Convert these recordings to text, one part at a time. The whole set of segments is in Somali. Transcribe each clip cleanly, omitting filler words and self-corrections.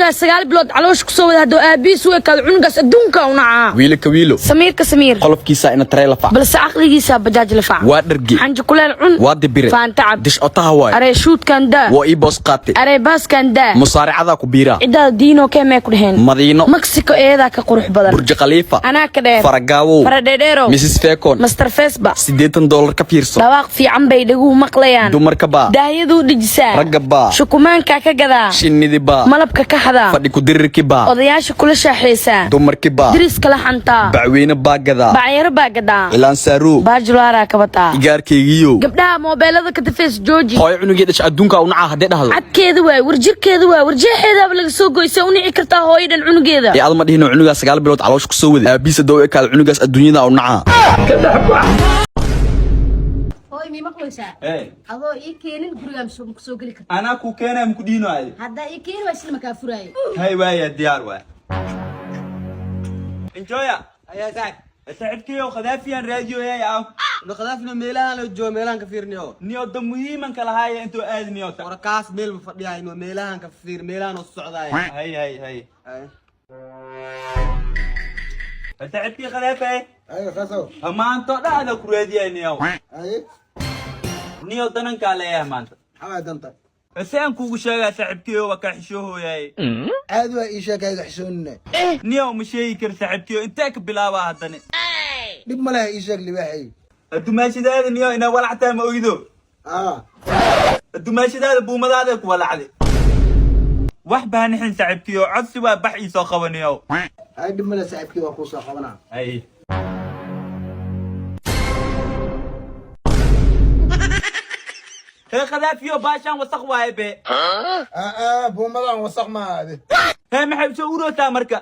Cunugaas 9 bilood caloosha kusoo wada, hadduu aabihiis u ekaado, cunugaas adduunka u nacaa. Wiilo ka wiilo. Samiirka Samiir. Qolofkiisa ina taree lafac. Balse caqligiisa bajaaj lafac. Waa dharge. Xanji kuleel cun. Waa dibire. Faantacab. Dish otaha waay. Aree shuudkan daa. Waa ii boos qaate. Aree baaskan daa. Musaaricadaa ku biiraa. Ciddaada diinoo keemee ku dheheen. Madiino. Mexico eedaa ka qurux badan. Burj Khaliifa. Anaa ka dheer. Faragaawow. Faradheedheerow. Mrs Fecon. Master Fesba. $80 ka fiirso. Dhawaaq fiican bay dhaguhu maqlayaan. Dumarka baa. Daahiyaduu dhejisaa. Ragga baa. Shukumaankaa ka gadaa. Shinnidi baa. Malabka ka xadaa. Fadhi ku-dirirki baa. Odayaasha kula shaaxaysaa. Dumarki baa. Diriska la xantaa. Bacweyne baa gadaa. Bacyaro baa gadaa. Cilaan saarow. Baajulaaraa ka bataa. Igaarkaygiiyow. Gabdhaha moobeelada ka dafeys jooji. Hooyo cunugii dhasha adduunka u nacaa haddee dhahdo. Cadkeeda waay, warjirkeeda waay, warjeexeedaaba laga soo goysay, u nici kartaa hooyo dhan cunugeeda. Ee adma dhihino cunugaas 9 bilood caloosha kusoo waday, aabihiis hadduu u ekaado, cunugaas adduunyada u nacaa. Hooy, mii maqlaysaa? Hey. Adoo ii keenin gurigaa ma soo geli karta. Anaa ku keenaya, maku dhiino adi. Haddaa ii keeni waa isla makaa furaaye. Hay, waaya, diyaar waay. Enjoya ayaa saaxib, saaxiibkayow Khadaafiyaan raadiyoyay aw. No, Khadaafina meelahan la joogo, meelahan ka fiirniyo. Niyo da muhiiman kala haaya intuu aadniyo. War kaas meel ma fadhiyayno, meelahan ka fiir, meelahan oo socdaay. Hay hay hay, saaxiibkii Khadaafi. Ayo, saasow. Maanta dhacda ku raadiyay niyow. Aye. Niyo danankaa leeyahay maanta. Maxaa waay danta? Se aan kuugu sheegaa, saaxiibkayow, waa kaa xishoohooyaay. Caadi waa, ii sheekayga xishoonine. Niyow, ma sheegi kar saaxiibkayow, intee ka bilaabaa haddana? Dhib ma leh, ii sheeg libaaxay. Dumaashadaada niyo inaa walactaa ma ogdo. Aa. Dumaashadaada buumadaada ku walacday. Wax baa nixin saaxiibkiyo, codsi waa bax ii soo qabaniyo. Ay, dhib ma leh saaxiibkii, waa kuu soo qabanaa. Ay. Hee Khadaafiyo, baashaan wasaq waaye be. Aa, buumadan wasaq ma aade. Hee, maxay usoo urootaa marka?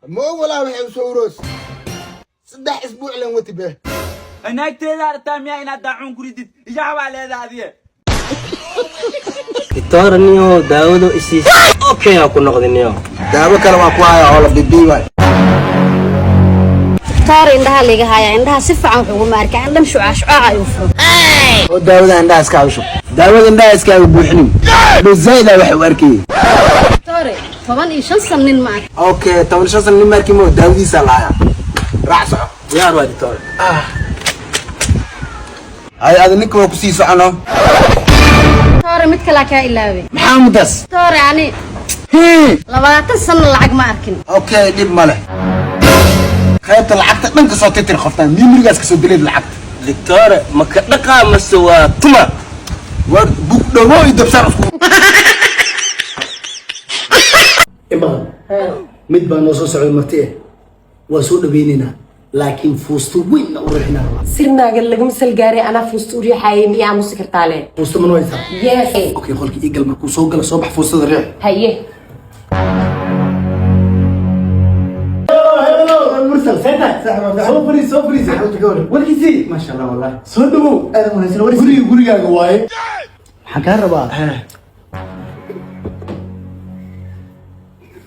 Ma og walaa waxay usoo uroos. 3 isbuuc len wati be. Naagteeda aragtaa miyaa inaad daacuun ku ridid iyaha baa leedaha adiye. Doctor niyo, daawadu isiis okay aa ku noqday niyo. Daawo kale waa ku haya oo la bibii waay. Doctor, indhaha liiga haya, indhaha si fiican wax uguma arka, indhan shucaa shucaaca ayuu furo. Oo daawada indhaha iskaaga shub. Daawada indhaha iskaaga buuxinin. Dhow zaida wax u arkayay. Doctor, 15 san nin ma arka. Okay, 15 san nin markii mo daawadiisa laaya. Raac, soco. Diyaar waa, doctor. Ay, ada ninka waa kusii socono. Doctor, mid kale kaa ilaaway. Maxaa mudaas? Doctor, ani 20 san lacag ma arkin. Okay, dhib ma leh. Qaybta lacagta dhan kasoo titir qoftaan mimirigaas kasoo dileed lacagta. Doctor, ma ka dhaqaa mase waa tuma? War bug dhawo iyo dabsaar isku. In badan mid baa noo soo socday marti eh, waa soo dhaweynaynaa, laakiin fuusto weynna u riixinaa rabaa. Sirnaaga lagama salgaaray, anaa fuusta u riixaayay, miyaa aamusi kartaa le? Fuusto ma noo haysaa? Yes. Okay, qolkii ii gal, markuu soo gala soo bax, fuustada riix. Haye. Mursal, soo fariis, soo fariis. Warkiisii, maasha Allah, wallahi soo dhawow. Aad wanaagsan. Guriga gurigaaga waaye. Waxaan kaa rabaa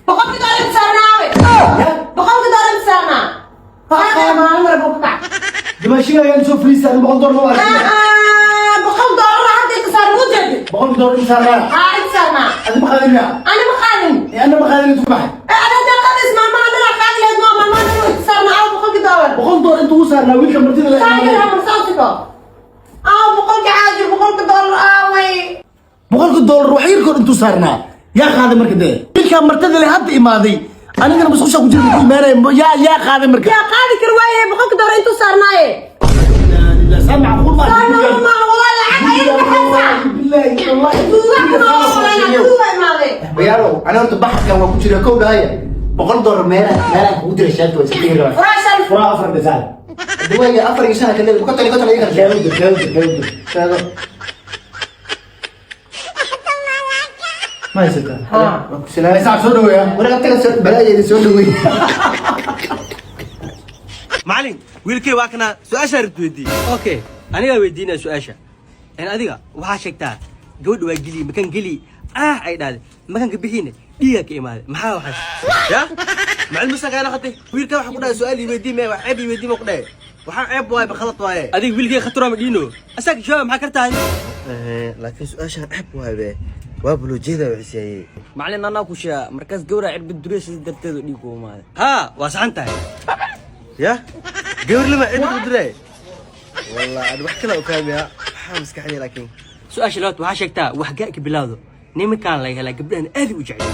$100 inta saarnaawe, $100 inta saarnaa maalin buu ka kac. Dimaashiga ayaan soo fariisay, ani $100 ma arkin. $100 hadda inta saar muu jeedi. $100 inta saarnaa? Haa, inta saarnaa. Adi ma qaadin miya? Ani ma qaadin. Ee, anna ma qaadin, intu ku baxay. Ana daqadis maalmaha dhanaa qaadi lahayd, moo maalmaha dhan inta saarnaa aw $100. $100 inta ugu saarnaa wiilka martida la. Saakir hamar saasiko aw boqolka caajir, $100 aaway. $100 wax yar kor intuu saarnaa, yaa qaaday marka? Dee wiilka martida le hadda imaaday, anigana musqusha ku jira ku imaanaya, yaa qaaday marka? Yaa qaadi kar waaye $100 intuu saarnaaye? Saa macquul ma Saarnaa ma wallahi, lacag ayada baxaysaa. Billahi wallahi. Bayaalow, ani horta baxarkan waa ku jira kow dhahaya. $100 meelaha kugu jira sheegta, waa iska tegi rabaa. Furaa afar bisaal. Duwayga afar iyo shan ka leedahay, konton iyo konton iga kala. Gaawdir, gaawdir, gaawdir. Sheego. Ma haysataa? Waa ku salaamay. Saac soo dhaweeya. Waraaq taga soo balaayeeda soo dhaweey. Macalin, wiilkay waa kana, su-aashaa rabtu weydii. Okay, anigaa weydiinaya su-aasha en adiga waxaa sheegtaa gabadha waa geli makan geli ah ay dhahday, makanka bixiine dhiigaa ka imaaday, maxaa waxaas? Ya macalin musa kaa noqotay, wiilka waxa ku dhahay su-aal ii weydii mee, wax ceeb ii weydii ma ku dhahay, waxaa ceeb waaye, bakhalad waaye. Adiga wiilkay khatura ma dhiino, asaga jawaab maxaa kartahay? Laakiin su-aashaan ceeb waaye be. Waa buloojeeda wixisiyayey. Macallin, anaa ku sheega, markaas gawrac cirbad durey, sida darteed oo dhiig u imaaday. Haa, waa saxan tahay. Ya gabar lama cirbad ku diray? Wallah ad wax kale u fahmaya, waxaa maskaxdii laakiin. Su-aasha labaad waxaa sheegtaa wax gaa ka bilaawdo nimankaan laga helaa, gabdhahan aad u jecel.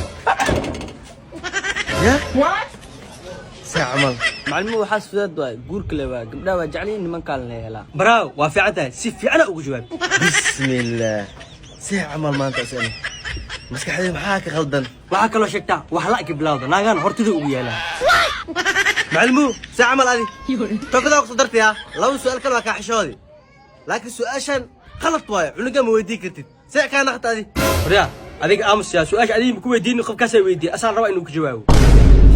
Ya see camal? Macallimu, waxaa sudaad waay, guurka le waay, gabdhaha waa jecel yihiin, nimankaan laga helaa. Bravo, waa fiican tahay, si fiicana ugu jawaab. Bismillah, see camal maanta asani maskaxdii maxaa ka khaldan? Waxaa kaloo sheegtaa wax la ka bilaawdo naagaan hortida ugu yaalaa. Macallimuu, see camal adi tokadaa kusoo dartaya? Laba su-aal kale waa kaa xishoodi, laakiin su-aashan qalad waayo, cunuga ma weydiin kartid. See kaa naqta adi? Horyaa, adiga aamus yaa. Su-aasha adiga ma ku weydiin, qofkaasaa weydiiyey, asaan rabaa inuu ka jawaabo.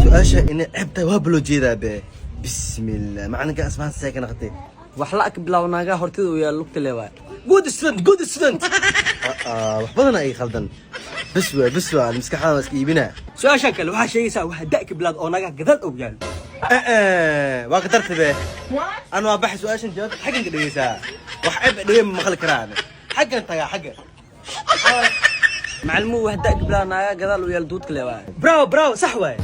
Su-aasha inay ceeb tahay waa baloo jeedaa be. Bismillah, macalinka asmaan see ka naqtay? Wax la ka bilaabo naagaa hortida u yaala, lugta le waay. Good student, good student. Wax badan ay khaldan. Bes waa, bes waa, maskaxda waa iska iibinaa. Su-aashan kale waxaa sheegaysaa waxa da ka bilaawdo oo naagaa gadaal ugu yaalo. Waa ka darta be. Ana waa baxay. Su-aashan jawaabta xaggan ka dhegeysaa. Wax ceeb dhegey ma maqli karaan. Xaggan tagaa, xaggan. Macallimu, wax da ka bilaabo naagaa gadaal u yaala, duudka le waay. Bravo, bravo, sax waay.